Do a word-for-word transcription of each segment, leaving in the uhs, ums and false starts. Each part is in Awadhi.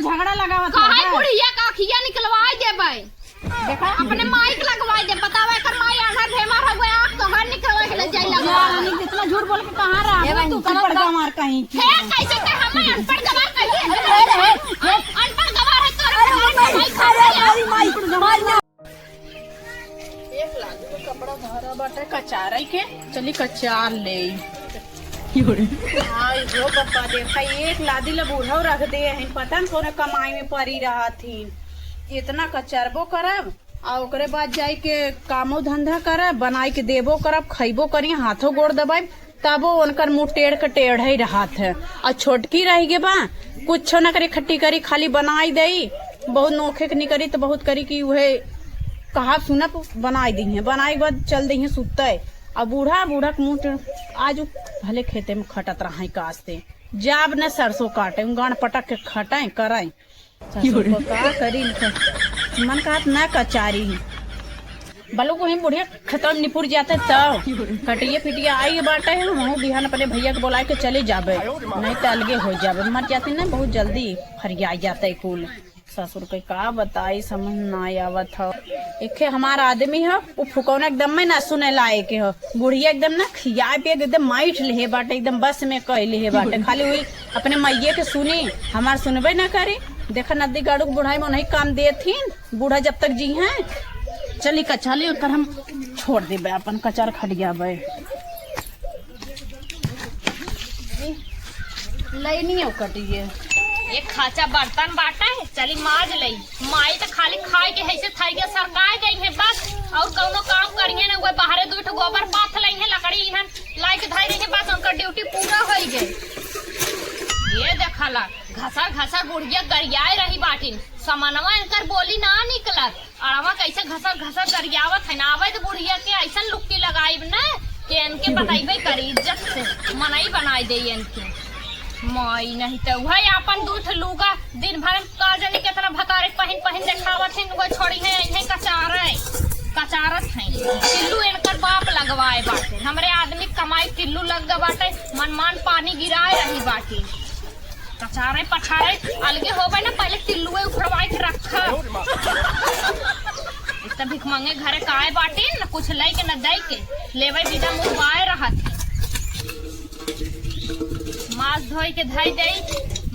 झगड़ा लगावत कहाँ है? बुढ़िया का अखिया निकलवाई देबै। देखा? अपने माई के लगवाई दे। बतावा, एकर माई आधा भेमा रह गया, आँख कहाँ निकलवा के ले जाई लगा? यार, रानी, जितना झूठ बोल के कहाँ रहा? ए भाई, तू अनपढ़ गंवार कहीं की। हे, कैसे के हम अनपढ़ गंवार कहीं? अनपढ़ गंवार है, तोरे अरे, माई, माई, माई, अरे, माई, माई, माई, माई, एक लादी के कपड़ा भरा बाटे कचारई के, चली कचार ले। आई हो बाबा, देखा एक लादी ला बूढ़ा रख दे हन, पता न कौन कमाई में परी रहत हिन। इतना कचरबो करब आ ओकरे बाद जाई के कामो धंधा करब, बनाई के देबो करब, खइबो करी, हाथो गोड़ दबाई। तबो उनकर मुँह टेढ़ के टेढ़ ही रहत है। और छोटकी रह गे बा, कुछो न करी, खट्टी करी, खाली बनाई देई, बहुत नोखे के निकरी तो बहुत करी कि उहे कहा सुनब बनाई दी है, बनाई के बाद चल दी है सुतै। और बूढ़ा, बूढ़ा के मुँह टेढ़, आज उ भले खेते में खटत रहा कास्ते, जाब न सरसों काटे, गान पटक के खटे करे। ससुर को का करी, इनका मन कहत ना कचारी। बलू को ही बुढ़िया खतम निपुर जाते तब कटिए पिटिया आई बाटे। हमहू बिहान अपने भैया के बोला के चले जाबे, नहीं तो अलगे हो जाबे। मर जाती ना बहुत जल्दी फरिया जाते कुल। ससुर के का बताई, समझ ना आवत ह। एके हमार आदमी ह, उ फुकौना एकदम में ना सुने लायक ह। बुढ़िया एकदम ना खियाए पिए के एकदम माइठ लेहे बाटे, एकदम बस में कह लेहे बाटे। खाली वही अपने माइये के सुनी, हमार सुनबे ना करी। देखा नदी गाड़ू के बुढ़ाई में उन्हीं काम देथिन, बूढ़ा जब तक जी हैं। चली कचहली ओकर हम छोड़ देबे, अपन कचार खड़ियाबे। लइनियो कटिए। एक खाचा बर्तन बाटे, चली माज लई। माई त खाली खाए के हैसे थाई के सरकाए गई है बस, और कौनो काम करिए ना। वह बाहरे दुई ठो गोबर पाथ लई है, लकड़ी इहन लाई के धाई रही है बस, उनकर ड्यूटी पूरा होई गई। ये देखला, घसर घसर बुढ़िया गरियाए रही बाटिन, समनवा इनकर बोली ना निकलत। अड़वा कैसे घसर घसर गरियावत है ना, आवे तो बुढ़िया के ऐसन लुक्की लगाइब ना कि इनके बताइबे करी इज्जत से, मनई बनाई दे इनके। माई नहीं तो वह अपन दू ठो लूगा दिन भर में का जानी कितना भतारे पहिन पहिन देखावत है, वो छोड़ी है इन्हें कचारे, कचारत है। टिल्लू इनकर बाप लगवाए बाटे, हमरे आदमी के कमाई टिल्लू लग गए बाटे, मन मान पानी गिराए रही बाटे। कचारे पछारे अलगे होबे ना, पहले टिल्लुए उखड़वाए के रखा। एक त भिखमंगे घरे काए बाटिन, न कुछ लई के न दई के, लेवे बिना मुँह बाए रहत है। माज धोई के धई देई,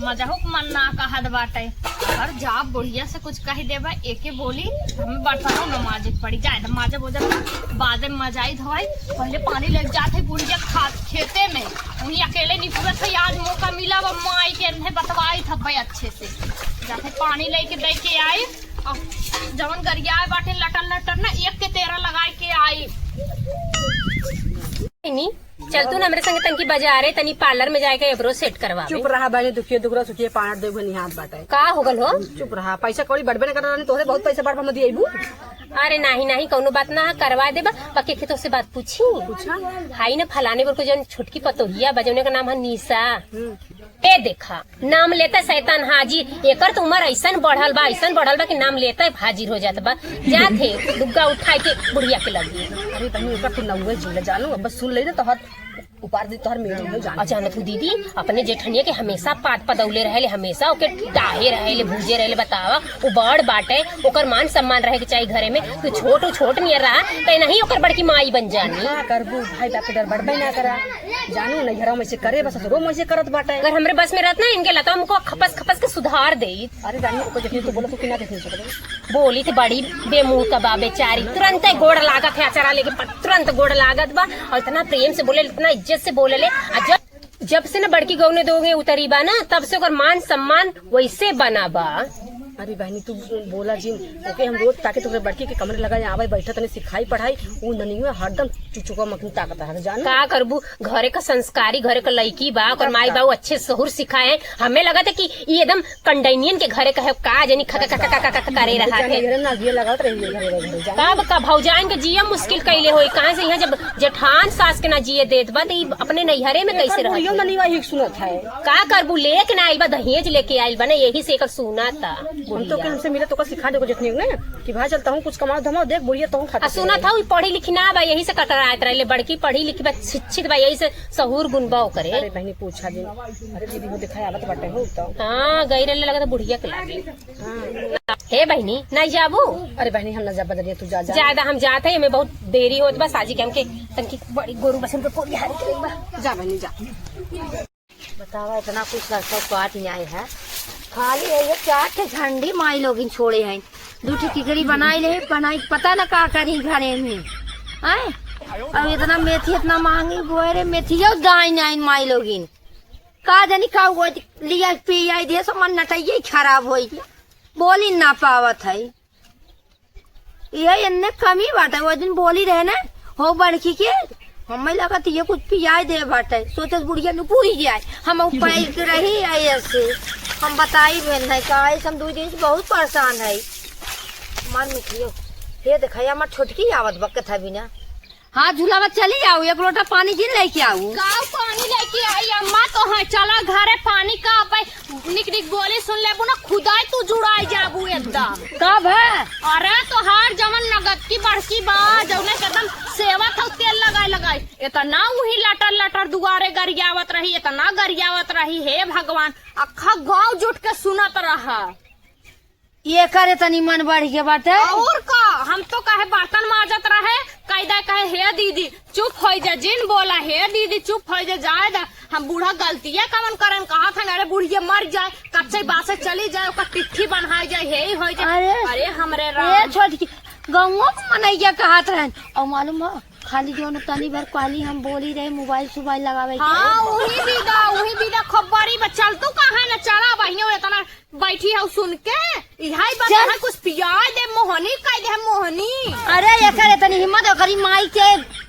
मजहू के मन ना कहत बाटे। अगर जाब बुढ़िया से कुछ कह देबे, एके बोली, हमें बर्तनों न माजे के पड़ी। जाए त माजे बोझे बादे में मजाई धोई, पहले पानी लेके जात है बुढ़िया खात खेते में। वहीं अकेले निपुरत है, आज मौका मिला बा, माई के अंधे बतवाई था भाई अच्छे से। जाते पानी लेके दे के आई, और जवन गरियाए बाटे लटर लटर ना, एक के तेरह लगाए के आई। नहीं, चल तू ना हमरे संगे तनकी बाजारे, तनी पार्लर में जाए के eyebrow set करवावे। चुप रहा बहनी, दुखिए दुखरा सुखिए पानट देव निहात बाटे। का हो गल हो? चुप रहा, पैसा कौड़ी बढ़बे ना कर रहा, तोहरे बहुत पैसा बढ़ हम दिए अइबू। अरे नाही नाही, कौनो बात ना, करवा देबा। पक्के के तोसे बात पूछी? पूछा। हाई ना, फलाने बर को जौन छोटकी पतोहिया बा, जौने का नाम है निशा। हम्म। ए देखा, नाम लेता शैतान हाजी, एकर तो उम्र ऐसन बढ़ल बा, ऐसन बढ़ल बा कि नाम लेता ही हाजिर हो जात बा। जात है दुग्गा उठाए के बुढ़िया के लगे। अरे बहनी, एकर तो नौवे जिला जानू, अब बस सुन ले ना, तोहर उपार दी तोहर मेल हो जान। आ जानत हूँ दीदी, अपने जेठनिया के हमेशा पाद पदौले रहेले, हमेशा ओके डाहे रहेले, भूजे रहेले। बतावा, वो बड़ बाटे, ओकर मान सम्मान रहे के चाही घरे में। तू छोट, छोट नियर रहा, त नहीं ओकर बड़की माई बन जानी। का करबू, भाई बाप के डर बढ़बे ना करा। जानू, नैहरा में से करे, बस ससुरो में से करत बाटे। अगर हमरे बस में रहत ना, इनके लता हमको खपस खपस के सुधार दे। अरे रानी, ओकर जखनी तो बोला तो कि ना देखने सकते। बोली थी बड़ी बेमुंह का बा बेचारी, तुरंते गोड़ लागत है, अचारा लेके प-, तुरंत गोड़ लागत बा। और इतना प्रेम से बोले, इतना इज्जत से बोले ले। आ जब, जब से ना बड़की गौने दोगे उतरी बा ना, तब से ओकर मान सम्मान वैसे बना बा। अरे बहनी, तू बोला जिन, ओके हम रोज ताके तोहरे बड़की के कमरे लगा आवे, बैठा तने सिखाई पढ़ाई, उ ननियो हरदम चुचुका मखनी ताकत है, जान। का करबू, घरे का संस्कारी, घरे का लड़की बा, ओकर तब माई का? बाबू अच्छे सहूर सिखाए हैं। हमें लगा था कि ये एकदम कंडैनियन के घरे कहे का जनी खक खक खक खक करे रहा थे। नैहरे ना जिए लगावत रही है घरे घरे जान। तब का भौजाइन के जिया मुश्किल कैले होई, कहाँ से यहाँ जब जेठान सास के ना जिए देत बा, त ई अपने नैहरे में कैसे रह बुढ़ियो ना निवाही सुनत है। का करबू, लेके ना आइल बा, दहेज लेके आइल बा ना, यही से एकर सुना था। हम तो के हमसे मिले तो का सिखा दे को जितनी ने कि भाई चल तहूँ कुछ कमाओ धमाओ, देख बुढ़िया तहूँ आ, खाती सुना है। था, उ पढ़ी लिखी ना बा, यही से कतरात रहले। बड़की पढ़ी लिखी बा, शिक्षित बा, यही से सहूर गुन बा ओकरे। अरे बहनी पूछा दे। अरे दीदी वो दिखाई आवत बाटे हो तो। हाँ, गई रहले, लगत बुढ़िया के लागे। हाँ। हे बहनी, नहीं जाबू? अरे बहनी हम ना जाब बदरिया, तू जा, जा। ज्यादा हम जात है, एमे बहुत देरी होत बा, साजी के हमके तनकी बड़ी गोरू बसन के कोरिया हारी के बा। जा बहनी जा। बतावा, इतना कुछ लड़का काट नहीं आए है, खाली है ये चार ठे झंडी माई लोगिन छोड़े हैं, दू ठे किकरी बनाई ले, बनाई पता न का करी घरे में, हैं? अब इतना मेथी इतना महंगी बोए रे, मेथियो दाई नहीं माई लोगिन, का जानी का हुआ, लिया पी आई दे, सो मन नटइये खराब होई, बोली ना पावत है। ये एन्ने कमी बाटे, वो दिन बोली रहे ना, हो बड़की के, हमें लगत ये कुछ पियाए दे बाटे, सोचत बुढ़िया नु पूरी जाए, हम उपाय के रही आए ऐसे, हम बताई बहन है का, ऐसे हम दो दिन से बहुत परेशान है। मार मिठियो, हे देखा, ये हमार छोटकी आवत बा कथा बिना। हाँ, झूलावा चली जाऊ, एक लोटा पानी जिन लेके आऊ। गाँव पानी लेके आई अम्मा, तो है चला घरे पानी का, अब निक निक बोली सुन लेबू ना, खुदाई तू जुड़ाई जाबू एकदम। कब है? अरे तोहार जवन नगद की बड़की बा, जौने के एकदम सेवा था तेल लगाए लगाए, इतना उही लटर लटर दुआरे गरियावत रही, इतना गरियावत रही, हे भगवान, अक्खा गाँव जुट के सुनत रहा। ये करे तनी मन बढ़ के बाटे। और का, हम तो कहे बर्तन माजत रहे, कैदा कहे, "हे दीदी, चुप होइ जा, जिन बोला, हे दीदी, चुप होइ जा, जाए दा।" हम बूढ़ा गलतिया कवन करन, कहत हन, "अरे बुढ़िया मर जाए, कच्चे बासे चली जाए, ओकर टिट्ठी बन्हाई जाए, हे ही होइ जाए।" अरे, अरे हमरे ये राम। छोटकी, गौवा में मनैया कहत रहन, और मालूम हो, खाली जौन तनी भर कहली हम बोली रहे मोबाइल सोबाइल लगावे के। हाँ, उही बिदा, उही बिदा खूब बड़ी बा। चल तू कहाँ न चला बहियो, इतना बैठी हऊ सुन के। इहाई बा चल। कहाँ कुछ पियाए दे मोहनी, कह दे मोहनी। अरे एकर इतनी हिम्मत, ओकरी माई के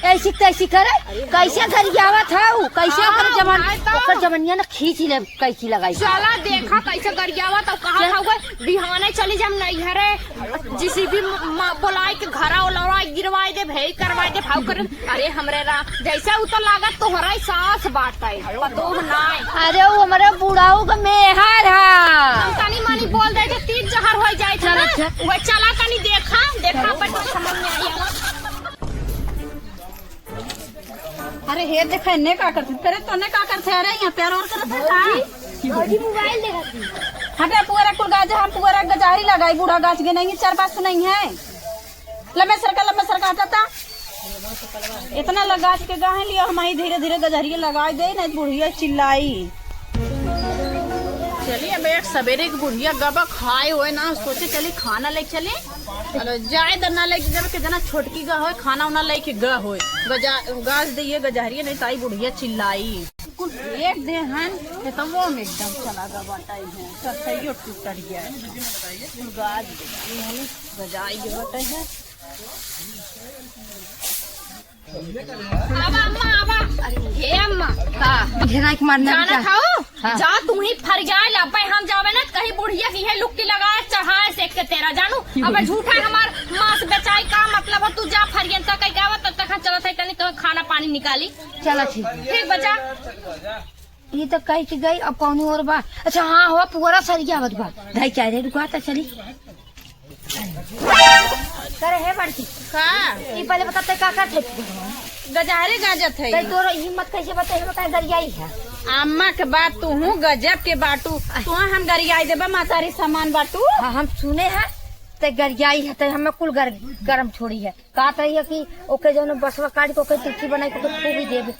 ऐसी तैसी करे, कैसे गरियावत हऊ, कैसे हाँ, ओकर जवन, उठाए तो। ओकर जवनिया न खींच ले। कैंची लगाई। चला देखा कैसे गरियावा, तब कहा चल। था हुआ, बिहाने चली जाम नैहरे, जेसीबी म-, म-, बोलाई के घरा ओलवाई, गिरवाई दे, भेई करवाई दे, भाव कर। अरे हमरे राम, जैसे उ तो लागत तोहरा ही सास बाटे, पतोह नाय। अरे उ हमरे बुढ़ाऊ के मेहर हा। हम तनी मनी बोल दे जे तीर जहर हो जाए चल, ना। अच्छा। वह चला तनी देखा, देखा पर तो समझ में आई। अरे हे देख, एन्ने का करत है? अरे तोने का करत है? अरे यहाँ प्यार और करत है का? भौजी मोबाइल देखत है। हटे पुअरा कुल गाछ, हम पुअरा गजारी लगाई, बूढ़ा गाछ के नहीं, चार पाँच तो नहीं है। लम्बे सरका, लम्बे सरका हटा ता। इतना लगा गाछ के गाहे लियो, हम ही धीरे धीरे गजहरिया लगाई दे, नहीं बुढ़िया चिल्लाई। चली अब एक सबेरे के बुढ़िया गबा खाए होए ना, सोचे चली खाना ले चली। अरे जाए द ना लेके जब के जना छोटकी गा होए, खाना उना लेके गा होए। गजा-, गाज दे ये गजहरिया, नहीं ताई बुढ़िया चिल्लाई। कुल फेंक दे हन, खेतवो में एकदम चला गा बाटा है, सरसैयो टूट गया है। कुल गाज दे, ये हमें गजाई के बाटा है। आवा अम्मा, आवा। अरे, हे अम्मा। का? घेरा के मारना जाना का? खाओ? हाँ। जा तू ही फरियाल, अब्बे हम जावे ना, कहीं बुढ़िया की है लुक्की लगाए, चढ़ाए से एक के तेरा जानू। अबे झूठा हमार मांस बेचाई का मतलब हो, तू जा फरियन तक कहीं गावा, तब तक हम चलत है, तनी तो खाना पानी निकाली। चला ठीक। ठीक बचा। ये तो कह के गई, अब कौन और बा? अच्छा, हाँ, हो, पुअरा सरिया आवत बा। धाई क्या रे, रुका, तो चली। करे हे बड़की। का? ई पहले बता, ते का करत है? गजहरी गाजत है। ते तोर हिम्मत कैसे बता, हे बता, गरियाई है। अम्मा के बात, तू हूँ गजब के बाटू। तू हम गरियाई देबा, मातारी समान बाटू। हाँ, हम सुने हैं, ते गरियाई है, ते हमें कुल गर-, गरम छोड़ी है। कहत रही है कि ओके जौन बसवा काट के ओके टिट्ठी बनाई के ओके फूकी देबे।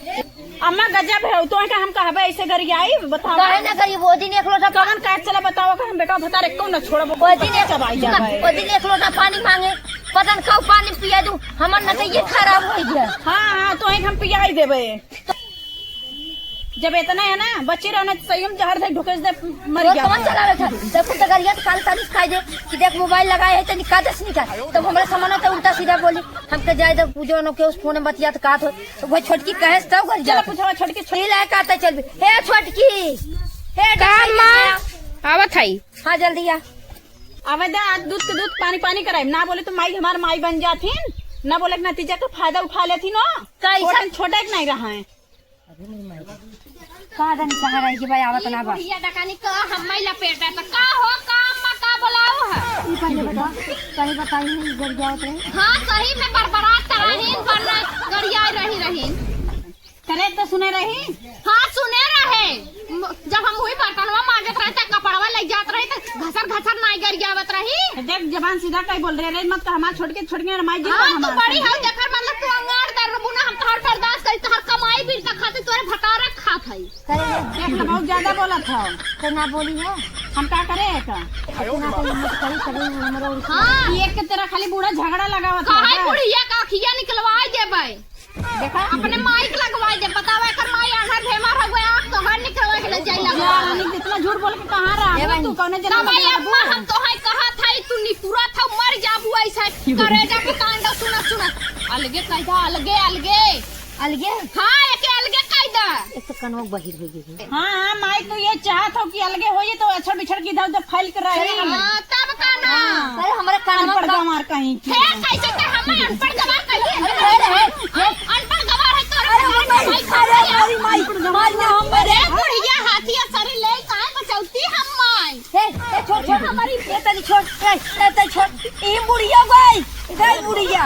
अम्मा गजब है, तो का हम कहबे ऐसे गरियाई, बताओ। काहे ना करी, वो दिन एक लोटा कवन काट चला बताओ, का हम बेटा भतार एको न छोड़ब, वो दिन एक, चबाई जाबे। वो दिन एक लोटा पानी मांगे, पता न कब पानी पिया दूं, हमर नटैये खराब हो गया। हाँ, हाँ, तो एक हम पियाई देबे। जब इतना है ना, बच्ची रहना तो सही हम जहर दे ढुकेस दे, मर वो गया। कौन चलावे था? जब कुछ गरिया तो काल तारीफ खाई दे कि देख मोबाइल लगाए है, तनी का दस निकाल। तब हमरा सामान तो उल्टा सीधा बोली, हमके जाए दे, पूजो न के उस फोन में बतियात का तो, तो वो छोटकी कहे से तब घर चला जात। पूछो, छोटकी, छोटकी लाए का तो चल भी। हे छोटकी, हे का छोटकी माँ? माँ। आवत है। हाँ, जल्दी आ। आवे दे, आज दूध के दूध पानी पानी कराई। ना बोले तो माई हमार माई बन जाथिन, ना बोले के नतीजा का फायदा उठा लेथिन हो। कैसा? छोटे, छोटे के नहीं रहा है। का जानी कहाँ रही कि भाई आवत ना बा। बुढ़िया डकानी का हम लपेटा त का हो काम मा का पहले बताओ, पहले बताई नहीं, गरियावत रहे। हाँ, सही में बरबरात रही, पर गरिया रही रही। करे तो सुने रही? हाँ, सुने रहे। म-, जब हम वही बर्तनवा मांजत रहे, त कपड़वा ले जात रहे, त घसर घसर नाई गरियावत रही। देख, जबान सीधा कहीं बोल रहे रे, मत तो हमार छोटके, छोटके माई गिर हाँ, तू हमार बड़ी साथ। है, देखर मतलब तू अंगार दर बुना, हम तोहर बर्दाश्त करी, तोहर कमाई बिल तक खातिर तोरे भतारा खात हई। करे रे। देख, तो बहुत ज्यादा बोलत हो। तो ना बोली है। हम का करे है तो? इतना तो हिम्मत करी, करी हमरो और हाँ। ये के तेरा खाली बूढ़ा झगड़ा लगावत काहे है। बुढ़िया का अखिया निकलवाई देबै? देखा? अपने माई के लगवाई दे, बतावा एकर माई आधा भेमा हो गया, आँख तो हर निकलवा के ले जाई लगा। यार, रानी, जितना झूठ बोल के कहाँ रहा? ए बहन। तू कौने जन्म में अम्मा, हम तो है कहा था, तू निपुरा था, मर जाबू ऐसा। करेजा के कांड सुनत सुनत। अलगे कायदा, अलगे, अलगे। अलगे? हाँ, एके अलगे कायदा। एक तो कनवा बहिर हो गई है। हाँ, हाँ, माई, तू ये चाहत हो कि अलगे होई तो अच्छा बिछड़ के इधर उधर फैल के रहे। हाँ, तब का ना? हाँ। अरे, हमारे कान अनपढ़ पर गंवार कहीं की। हे, कैसे के हम अनपढ़ गंवार कहीं? अरे, अरे, अरे। अनपढ़ गंवार है तो अरे, हमारे हमारी, भाई अरे, हमारी माई, अनपढ़ गंवार माई, ना हम अरे, बुढ़िया हाथिया सरी ले काहे बचौती हम माई? हे, हे, छोड़, छोड़, हमारी ये तनी छोड़, ए, ए, तनी छोड़। ई बुढ़िया गई, गई बुढ़िया।